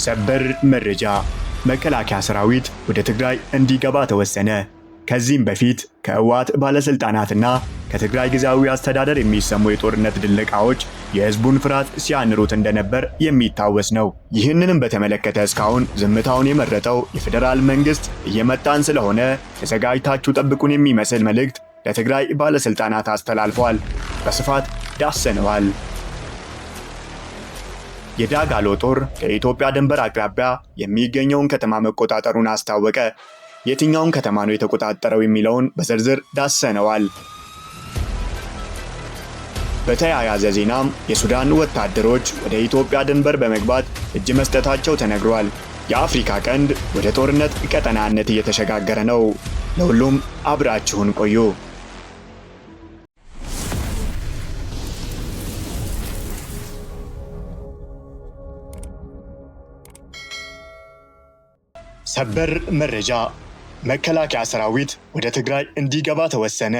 ሰበር መረጃ፣ መከላከያ ሰራዊት ወደ ትግራይ እንዲገባ ተወሰነ። ከዚህም በፊት ከህወሓት ባለስልጣናትና ከትግራይ ጊዜያዊ አስተዳደር የሚሰሙ የጦርነት ድለቃዎች የህዝቡን ፍርሃት ሲያንሩት እንደነበር የሚታወስ ነው። ይህንንም በተመለከተ እስካሁን ዝምታውን የመረጠው የፌዴራል መንግስት እየመጣን ስለሆነ ተዘጋጅታችሁ ጠብቁን የሚመስል መልእክት ለትግራይ ባለስልጣናት አስተላልፏል። በስፋት ዳሰነዋል። የዳጋሎ ጦር ከኢትዮጵያ ድንበር አቅራቢያ የሚገኘውን ከተማ መቆጣጠሩን አስታወቀ። የትኛውን ከተማ ነው የተቆጣጠረው የሚለውን በዝርዝር ዳሰነዋል። በተያያዘ ዜናም የሱዳን ወታደሮች ወደ ኢትዮጵያ ድንበር በመግባት እጅ መስጠታቸው ተነግሯል። የአፍሪካ ቀንድ ወደ ጦርነት ቀጠናነት እየተሸጋገረ ነው። ለሁሉም አብራችሁን ቆዩ። ሰበር መረጃ፣ መከላከያ ሰራዊት ወደ ትግራይ እንዲገባ ተወሰነ።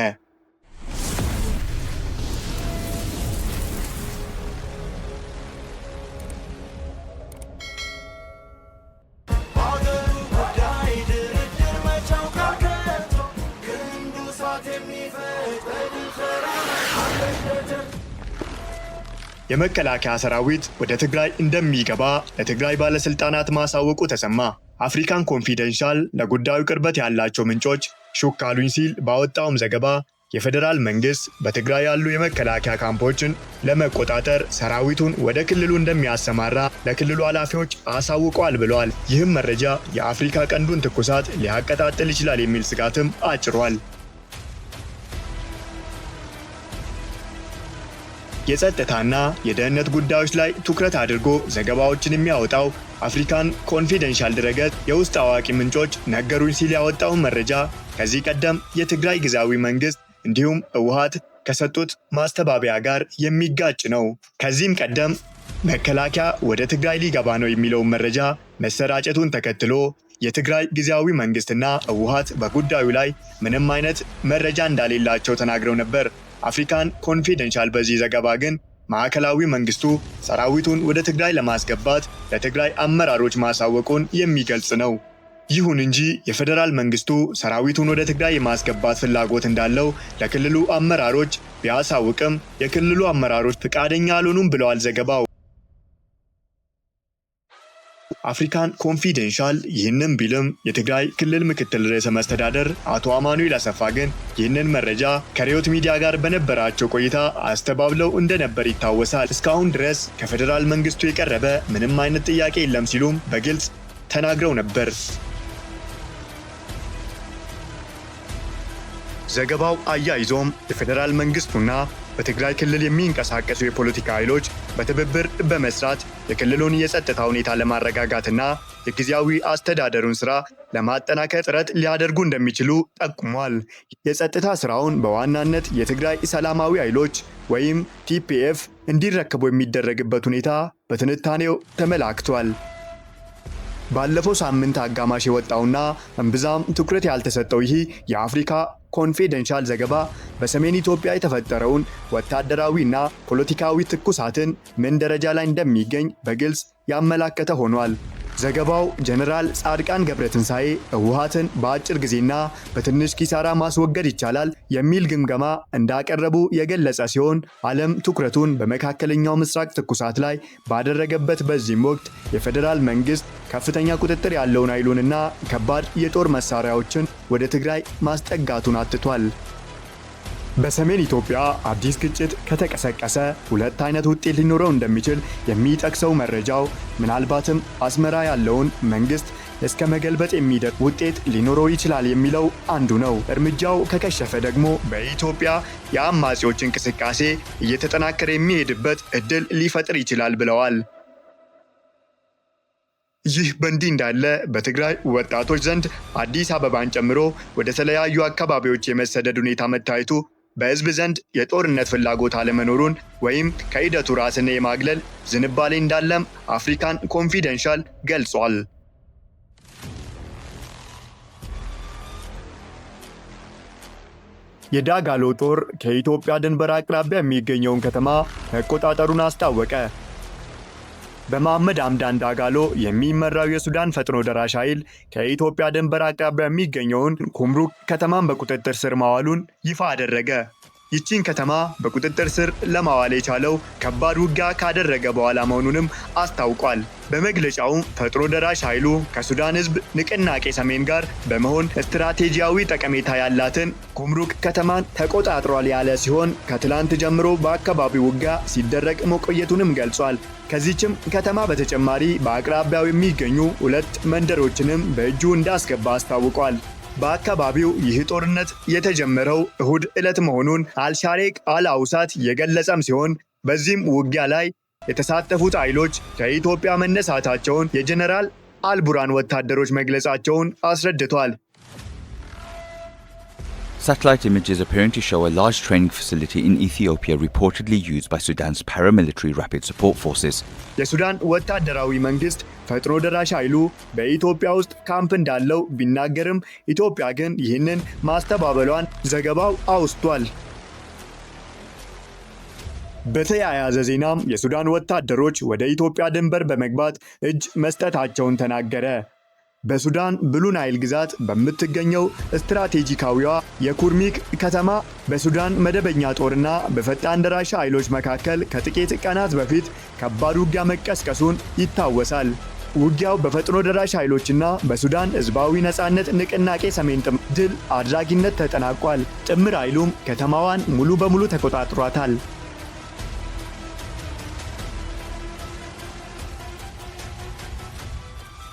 በአገሩ ጉዳይ ድርድር መቻው ካልከቶ ክንዱ እሳት የሚፈጅ በድል ተራመድ አለለተ። የመከላከያ ሰራዊት ወደ ትግራይ እንደሚገባ ለትግራይ ባለስልጣናት ማሳወቁ ተሰማ። አፍሪካን ኮንፊደንሻል ለጉዳዩ ቅርበት ያላቸው ምንጮች ሹክ አሉኝ ሲል ባወጣውም ዘገባ የፌዴራል መንግስት በትግራይ ያሉ የመከላከያ ካምፖችን ለመቆጣጠር ሰራዊቱን ወደ ክልሉ እንደሚያሰማራ ለክልሉ ኃላፊዎች አሳውቋል ብለዋል። ይህም መረጃ የአፍሪካ ቀንዱን ትኩሳት ሊያቀጣጥል ይችላል የሚል ስጋትም አጭሯል። የጸጥታና የደህንነት ጉዳዮች ላይ ትኩረት አድርጎ ዘገባዎችን የሚያወጣው አፍሪካን ኮንፊደንሻል ድረገጽ የውስጥ አዋቂ ምንጮች ነገሩኝ ሲል ያወጣውን መረጃ ከዚህ ቀደም የትግራይ ጊዜያዊ መንግስት እንዲሁም ህወሓት ከሰጡት ማስተባበያ ጋር የሚጋጭ ነው። ከዚህም ቀደም መከላከያ ወደ ትግራይ ሊገባ ነው የሚለውን መረጃ መሰራጨቱን ተከትሎ የትግራይ ጊዜያዊ መንግስትና ህወሓት በጉዳዩ ላይ ምንም አይነት መረጃ እንደሌላቸው ተናግረው ነበር። አፍሪካን ኮንፊደንሻል በዚህ ዘገባ ግን ማዕከላዊ መንግስቱ ሰራዊቱን ወደ ትግራይ ለማስገባት ለትግራይ አመራሮች ማሳወቁን የሚገልጽ ነው። ይሁን እንጂ የፌዴራል መንግስቱ ሰራዊቱን ወደ ትግራይ የማስገባት ፍላጎት እንዳለው ለክልሉ አመራሮች ቢያሳውቅም የክልሉ አመራሮች ፈቃደኛ አልሆኑም ብለዋል ዘገባው። አፍሪካን ኮንፊደንሻል ይህንን ቢልም የትግራይ ክልል ምክትል ርዕሰ መስተዳደር አቶ አማኑኤል አሰፋ ግን ይህንን መረጃ ከሪዮት ሚዲያ ጋር በነበራቸው ቆይታ አስተባብለው እንደነበር ይታወሳል። እስካሁን ድረስ ከፌዴራል መንግስቱ የቀረበ ምንም አይነት ጥያቄ የለም ሲሉም በግልጽ ተናግረው ነበር። ዘገባው አያይዞም የፌዴራል መንግስቱና በትግራይ ክልል የሚንቀሳቀሱ የፖለቲካ ኃይሎች በትብብር በመስራት የክልሉን የጸጥታ ሁኔታ ለማረጋጋትና የጊዜያዊ አስተዳደሩን ስራ ለማጠናከር ጥረት ሊያደርጉ እንደሚችሉ ጠቁሟል። የጸጥታ ስራውን በዋናነት የትግራይ ሰላማዊ ኃይሎች ወይም ቲፒኤፍ እንዲረከቡ የሚደረግበት ሁኔታ በትንታኔው ተመላክቷል። ባለፈው ሳምንት አጋማሽ የወጣውና እምብዛም ትኩረት ያልተሰጠው ይህ የአፍሪካ ኮንፊደንሻል ዘገባ በሰሜን ኢትዮጵያ የተፈጠረውን ወታደራዊና ፖለቲካዊ ትኩሳትን ምን ደረጃ ላይ እንደሚገኝ በግልጽ ያመላከተ ሆኗል። ዘገባው ጀነራል ጻድቃን ገብረትንሳኤ ህወሓትን በአጭር ጊዜና በትንሽ ኪሳራ ማስወገድ ይቻላል የሚል ግምገማ እንዳቀረቡ የገለጸ ሲሆን ዓለም ትኩረቱን በመካከለኛው ምስራቅ ትኩሳት ላይ ባደረገበት በዚህም ወቅት የፌዴራል መንግስት ከፍተኛ ቁጥጥር ያለውን ኃይሉንና ከባድ የጦር መሳሪያዎችን ወደ ትግራይ ማስጠጋቱን አትቷል። በሰሜን ኢትዮጵያ አዲስ ግጭት ከተቀሰቀሰ ሁለት አይነት ውጤት ሊኖረው እንደሚችል የሚጠቅሰው መረጃው ምናልባትም አስመራ ያለውን መንግስት እስከ መገልበጥ የሚደርስ ውጤት ሊኖረው ይችላል የሚለው አንዱ ነው። እርምጃው ከከሸፈ ደግሞ በኢትዮጵያ የአማጺዎች እንቅስቃሴ እየተጠናከረ የሚሄድበት እድል ሊፈጥር ይችላል ብለዋል። ይህ በእንዲህ እንዳለ በትግራይ ወጣቶች ዘንድ አዲስ አበባን ጨምሮ ወደ ተለያዩ አካባቢዎች የመሰደድ ሁኔታ መታየቱ በህዝብ ዘንድ የጦርነት ፍላጎት አለመኖሩን ወይም ከሂደቱ ራስን የማግለል ዝንባሌ እንዳለም አፍሪካን ኮንፊደንሻል ገልጿል። የዳጋሎ ጦር ከኢትዮጵያ ድንበር አቅራቢያ የሚገኘውን ከተማ መቆጣጠሩን አስታወቀ። በመሐመድ ሐምዳን ዳጋሎ የሚመራው የሱዳን ፈጥኖ ደራሽ ኃይል ከኢትዮጵያ ድንበር አቅራቢያ የሚገኘውን ኩምሩክ ከተማን በቁጥጥር ስር ማዋሉን ይፋ አደረገ። ይቺን ከተማ በቁጥጥር ስር ለማዋል የቻለው ከባድ ውጊያ ካደረገ በኋላ መሆኑንም አስታውቋል። በመግለጫውም ፈጥኖ ደራሽ ኃይሉ ከሱዳን ሕዝብ ንቅናቄ ሰሜን ጋር በመሆን ስትራቴጂያዊ ጠቀሜታ ያላትን ኩምሩክ ከተማን ተቆጣጥሯል ያለ ሲሆን፣ ከትላንት ጀምሮ በአካባቢው ውጊያ ሲደረግ መቆየቱንም ገልጿል። ከዚችም ከተማ በተጨማሪ በአቅራቢያው የሚገኙ ሁለት መንደሮችንም በእጁ እንዳስገባ አስታውቋል። በአካባቢው ይህ ጦርነት የተጀመረው እሁድ ዕለት መሆኑን አልሻሬቅ አልአውሳት የገለጸም ሲሆን፣ በዚህም ውጊያ ላይ የተሳተፉት ኃይሎች ከኢትዮጵያ መነሳታቸውን የጀነራል አልቡራን ወታደሮች መግለጻቸውን አስረድቷል። Satellite images appearing to show a large training facility in Ethiopia reportedly used by Sudan's paramilitary Rapid Support Forces. የሱዳን ወታደራዊ መንግስት ፈጥኖ ደራሽ ኃይሉ በኢትዮጵያ ውስጥ ካምፕ እንዳለው ቢናገርም፣ ኢትዮጵያ ግን ይህንን ማስተባበሏን ዘገባው አውስቷል። በተያያዘ ዜናም የሱዳን ወታደሮች ወደ ኢትዮጵያ ድንበር በመግባት እጅ መስጠታቸውን ተናገረ። በሱዳን ብሉ ናይል ግዛት በምትገኘው ስትራቴጂካዊዋ የኩርሚክ ከተማ በሱዳን መደበኛ ጦርና በፈጣን ደራሽ ኃይሎች መካከል ከጥቂት ቀናት በፊት ከባድ ውጊያ መቀስቀሱን ይታወሳል። ውጊያው በፈጥኖ ደራሽ ኃይሎችና በሱዳን ሕዝባዊ ነጻነት ንቅናቄ ሰሜን ጥምር ድል አድራጊነት ተጠናቋል። ጥምር ኃይሉም ከተማዋን ሙሉ በሙሉ ተቆጣጥሯታል።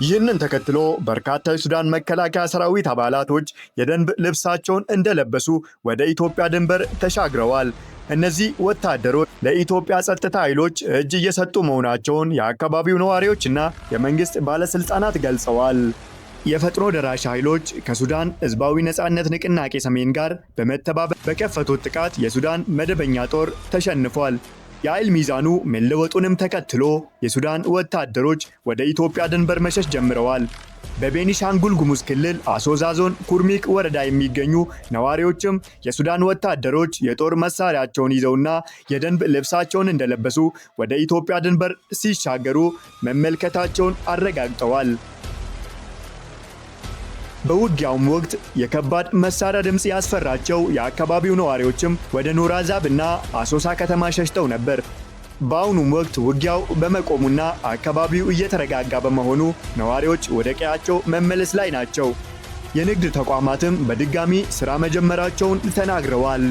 ይህንን ተከትሎ በርካታ የሱዳን መከላከያ ሰራዊት አባላቶች የደንብ ልብሳቸውን እንደለበሱ ወደ ኢትዮጵያ ድንበር ተሻግረዋል። እነዚህ ወታደሮች ለኢትዮጵያ ጸጥታ ኃይሎች እጅ እየሰጡ መሆናቸውን የአካባቢው ነዋሪዎችና የመንግስት ባለስልጣናት ገልጸዋል። የፈጥኖ ደራሽ ኃይሎች ከሱዳን ሕዝባዊ ነጻነት ንቅናቄ ሰሜን ጋር በመተባበር በከፈቱት ጥቃት የሱዳን መደበኛ ጦር ተሸንፏል። የኃይል ሚዛኑ መለወጡንም ተከትሎ የሱዳን ወታደሮች ወደ ኢትዮጵያ ድንበር መሸሽ ጀምረዋል። በቤኒሻንጉል ጉሙዝ ክልል አሶሳ ዞን ኩርሚክ ወረዳ የሚገኙ ነዋሪዎችም የሱዳን ወታደሮች የጦር መሳሪያቸውን ይዘውና የደንብ ልብሳቸውን እንደለበሱ ወደ ኢትዮጵያ ድንበር ሲሻገሩ መመልከታቸውን አረጋግጠዋል። በውጊያውም ወቅት የከባድ መሳሪያ ድምፅ ያስፈራቸው የአካባቢው ነዋሪዎችም ወደ ኖራዛብ እና አሶሳ ከተማ ሸሽተው ነበር። በአሁኑም ወቅት ውጊያው በመቆሙና አካባቢው እየተረጋጋ በመሆኑ ነዋሪዎች ወደ ቀያቸው መመለስ ላይ ናቸው። የንግድ ተቋማትም በድጋሚ ስራ መጀመራቸውን ተናግረዋል።